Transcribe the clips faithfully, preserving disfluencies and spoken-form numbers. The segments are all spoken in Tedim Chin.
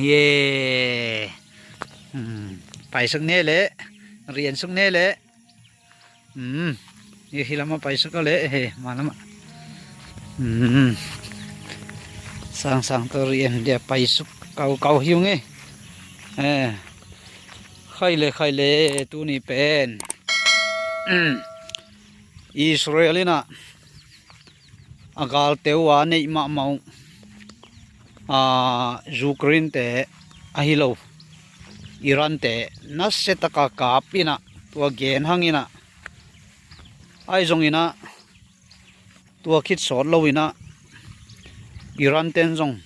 Ye. Hmm. Pai suk ne le. Rian suk ne le. Hmm. Ye, hi lama pai suk le. He, ma lama. Hmm. Sang sang to rian dia pai suk kau kau hiu nge. Eh. Khai le, khai le, tuni pen. Hmm. Israel ina a galte uh a neih mahmah uh, a, Ukraine te ahi lo, Iran te nasia taka kap ina, tua gen hang ina, ahi zong ina, tua khit sawt lo ina, Iran ten zong,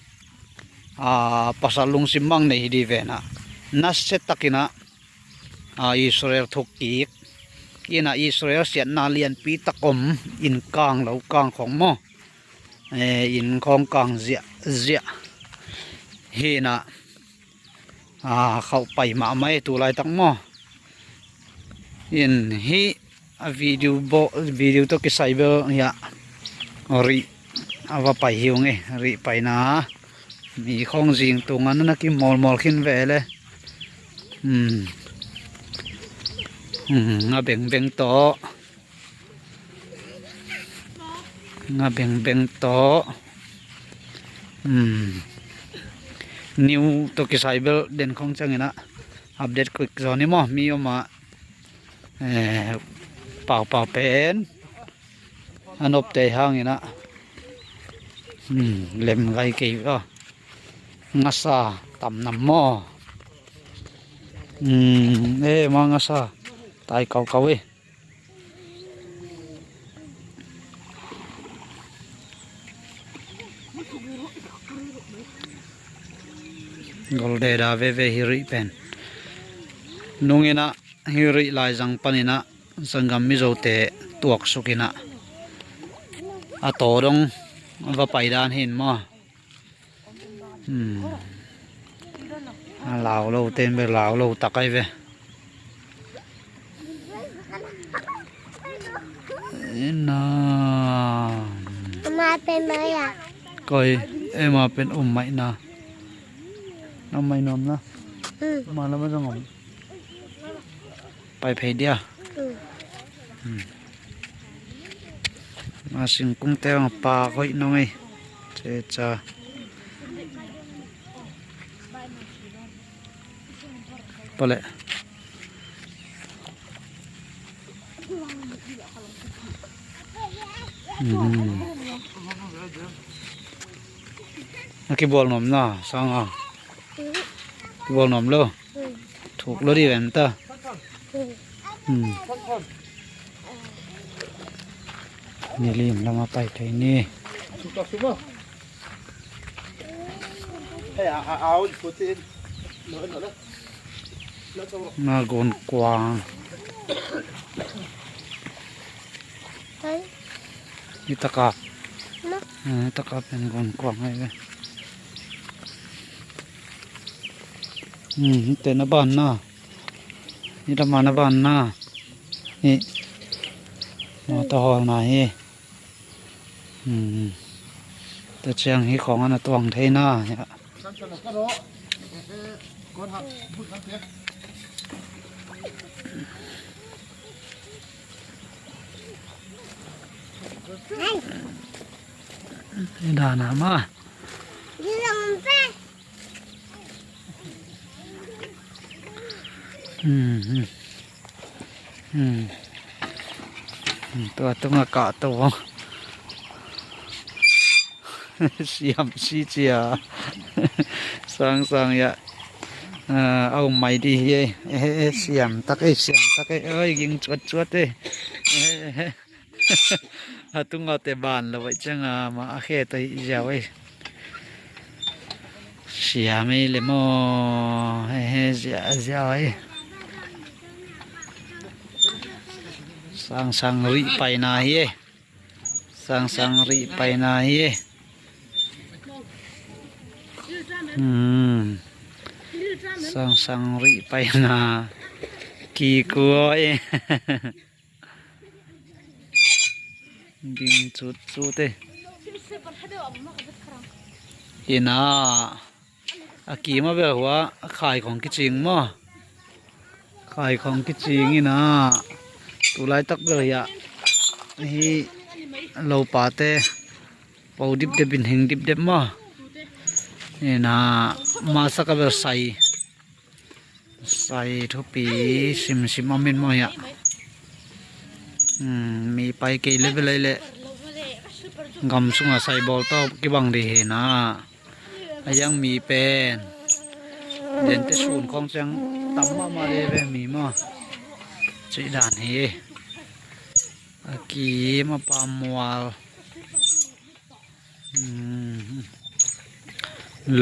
a, pasal lungsim mang nei hi di ve ina, nasia tak ina, a, Israel thukkik ina, Israel siatna lianpi tak om, inn kang lo kang khong maw, e, inn khong kang ziahziah hi ina, a, khauh pai mahmah e tu laitak maw. In hi a video bo, video tawh kisai bel hiah rih a va pai hi ung e, rih paina. Mi khong zing tunga na na kimawlmawl khin ve le. Hmm. Hmm, nga bengbeng tawh. Nga bengbeng tawh. Hmm. New tawh kisai bel den khong ciang ina update kik zaw ni maw, mi om a. Eh, pau pau pen a nop tei hang ina. Hmm, lem gai kei a. Ngasa tam nam maw. Hmm, eh, ma ngasa tai kau kau e. Goldeda veve hi rih pen. Nung ina hi rih laizang pan ina sanggam Mizote tuaksuk ina a taw dong va pai dan hin maw. Hmm. A lau lo ten ve, lau lo tak ai ve. Ina. Ama pen mai a. Koi, ema pen um mai na. Na mai nuam na. Hmm. Ma lama zong om. Pai phei dia. Hmm. Hmm. Ma singkung te bang pa koih nong ei. Ceca. Pale. Hmm. Na kibual nuam na, sanga. Kibual nuam lo. Thuk lo di venta. Hmm. Ni lim lama pai thei ni. Na gon kuang. Ni taka. Ni taka pen gon kuang ai ve. Hmm, te na ban na. Ni lama na ban na. Ni. Mawtaw hawlna hi. Hmm. Tua ciang hi khawng a na tuang thei na. Hi dana ma. Hmm, hmm. Hmm. Hmm, tua tunga kah to. Siam si cia. Sang sang ya. Ah, au mai di hi. Eh, eh, siam tak eh, siam tak eh. Oi, ging cuat cuat eh. Eh, eh, eh. A tunga te ban lo vai ciang a ma a khe ta hi ziau ei. Siam ei le maw. He he, ziau ziau ei. Sang sang rih paina hi ei. Sang sang rih paina hi ei. Hmm. Sang sang rih paina. Kikua ei. Ding cut cut e. Ina. A kima bel hua a khai khong kicing maw? Khai khong kicing ina, tulaitak bel hiah hi lopate po dipdep in hing dipdep maw? Ina, masaka bel sai, sai thupi simsim a min maw hiah. Hmm, mi pai kei le bel ai le gam sunga sai bawl tawh kibang dih hina. A yang mi pen dente sun khawng ciang tam mahmah le ve mi maw? Cih dan hi. A kim a pa mual. Hmm.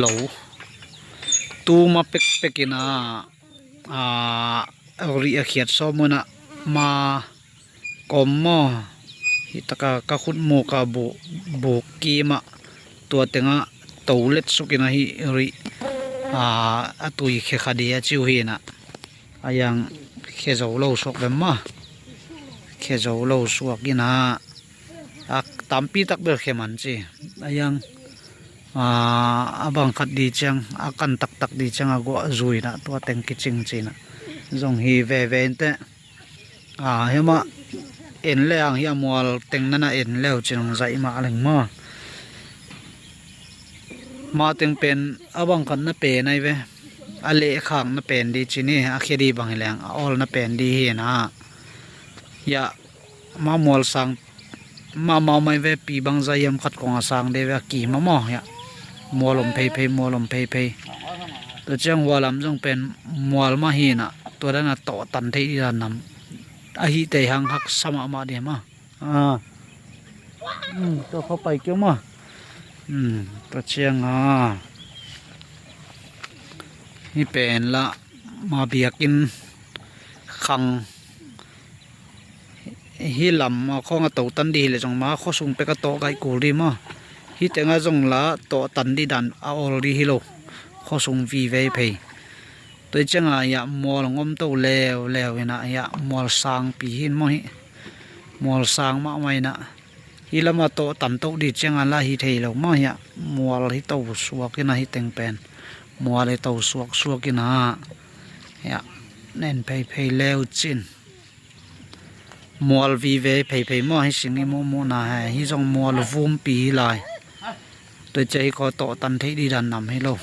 Lo. Tuma pekpek ina, a, rih a khiat sawm una ma kom maw? Hi taka ka khut muka bu, buk kima tua tenga to let sukin ahi rih, a, a tui khe kha di a ciu hina. A yang khe zo lo suak bem maw? Khe zo lo suak ina, a tampi tak bel khe man ci. A yang, a, a bang khat di ciang, a kan taktak di ciang a guah zuina tua teng kicing cina. Zong hi veve inte. A, hema en le ang hi a mual teng nana en leu cin hong zaih mah leng maw? Ma teng pen a bang khat na pen ai ve. A lehkhak na pen di cin hi, a khia di bang hi leng a awl na pen di hi na. Hiah ma mual sang ma mau mai ve, pi bang za hiam khat kong a sang de ve a kima maw hiah. Mual om pheiphei, mual om pheiphei. Tua ciang hua lam zong pen mual mah hi na, tua dana tawh tan theih di dan nam. Ahi tei hang haksa mahmah di mah. A. Hmm, tua kho pai keu mah. Hmm, tua ciang a. Hi pen la ma biakin khang hi lam a khawng a to tan di hi le zong ma khuasung pek a tawh gaih kul di maw? Hi tenga zong la tawh tan di dan a awl di hi lo. Khuasung vive phei. Tua cianga hiah mual hong om to leuleu ina hiah mual sangpi hin maw hi. Mual sang mahmah ina. Hi lama tawh tan to di cianga la hi thei lo maw hiah. Mual hi to suak ina hi teng pen. Mual hi to suak suak ina. Hiah nen pheiphei leu cin. Mual vive pheiphei maw hi sing i muhmuhna he. Hi zong mual vumpi hi lai. Tua cia hi khaw tawh tan theih di dan nam hi lo.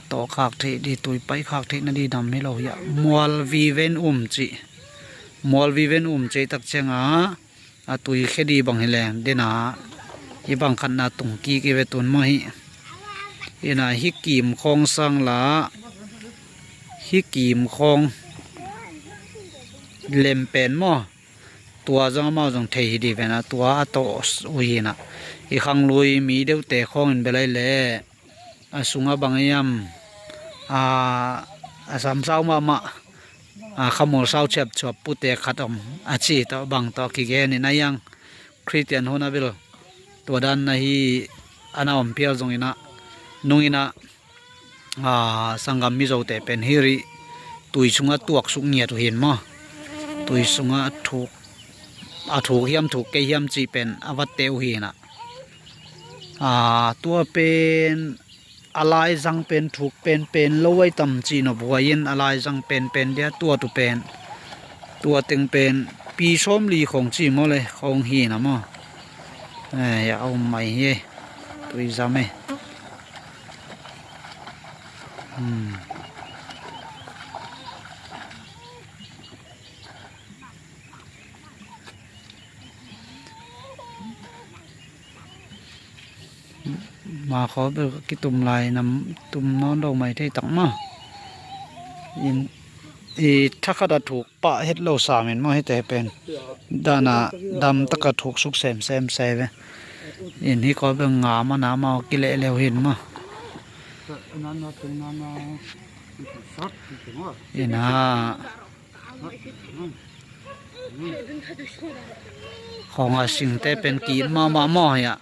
Tawh khak theih di, tui paih khak theih na di nam hi lo hiah. Mual vive in um cih. Mual vive in um cih tak cianga a tui khe di bang hi leng dena hi bang khatna tung kik i ve tun maw hi. Ina hi kim khawng sang la hi kim khawng lem pen maw? Tua zong amau zong thei hi di vena tua a tawh uh hina. I khanglui mi deuhte khawngin belai le a sunga bang hiam a, a samsau mahmah a khamul sau chiapchuap pute khat om a ci tawh bang tawh kigenin a hiang Khristian hun a bil tua dan na hi ana om pial zongina nungina a, sanggam mizote pen hiri tui sunga tuaksuk ngiat uh hin maw? Tui sunga a thuk, a thuk hiam thuk kei hiam cih pen a vatte uh hina. A, tua pen a laizang pen thuk pen pen lo ai tam cih nop huai in a laizang pen pen dia tuat uh pen tua teng pen pi sawm li khong ci maw le khong hina maw? Eh, a um mai hi. Tuizam e. Hmm. Ma khaw bel kitum lai nam tum nawn lo mai thei tak ma. In i thakhat a thuk pah het lo sam in maw hite pen. Dana dam taka thuk suk semsem se ve. In hi khaw bel nga mana mau kileh leu hin maw. Ina khong a singte pen ki-it mahmah maw hiah.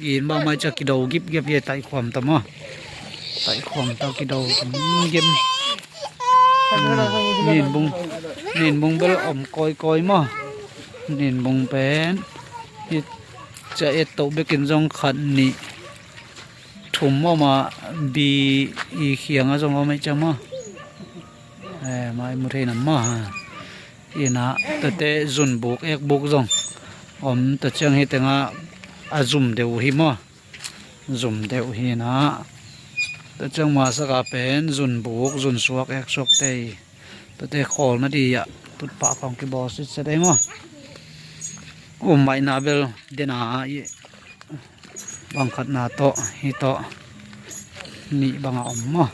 Ki-it mahmah i ca kido gipgep hiah taihkhuam ta maw. Taihkhuam ta kido gimgim. Ninbung, ninbung bel om kawikawi maw. Ninbung pen i ca et toh bekin zong khat nih Kum mawma bi i khianga zong om ei ciang maw. Eh, mai mu thei nam maw. Ina tate zunbuk ekbuk zong om ta ciang hi tenga a zum deuh uh hi maw. Zum deuh hi na. Ta ciang masaka pen zunbuk zunsuak eksuak tei. Tate khawlna di ah tutpah kong kibawl sitset ei maw. Um maina bel dena i bang khatna tawh hi tawh nih banga om maw.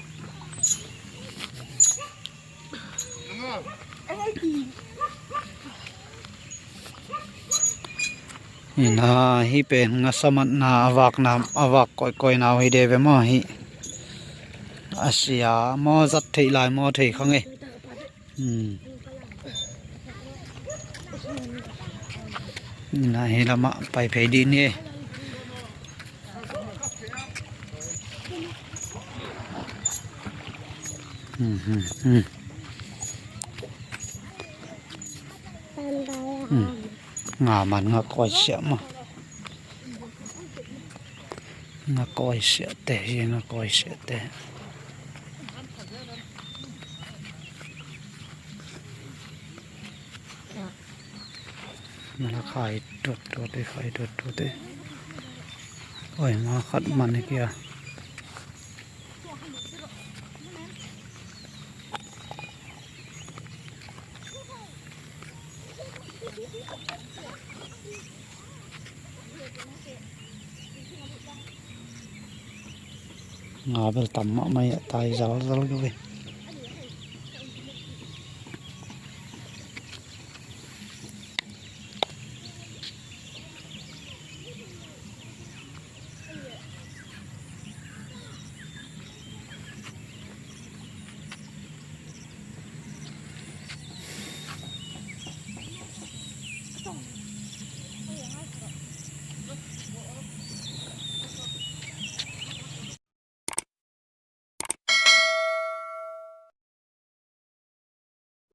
Ina hi pen ngasa matna a vakna a vak koikoi nau hi de ve maw hi. A sia maw zat theih lai maw thei kha ngei. Hmm. Ina hi lamah pai phei dih ni. Hmm, hmm, hmm. Hmm. Nga man nga koi siah maw. Nga koi siah te hi, nga koi siah te. Nga la khai tuat tuat te, khai tuat tuat te. Oi, nga khat man hi kia. Nga bel tam mahmah hi a, tai zalzal kei ve.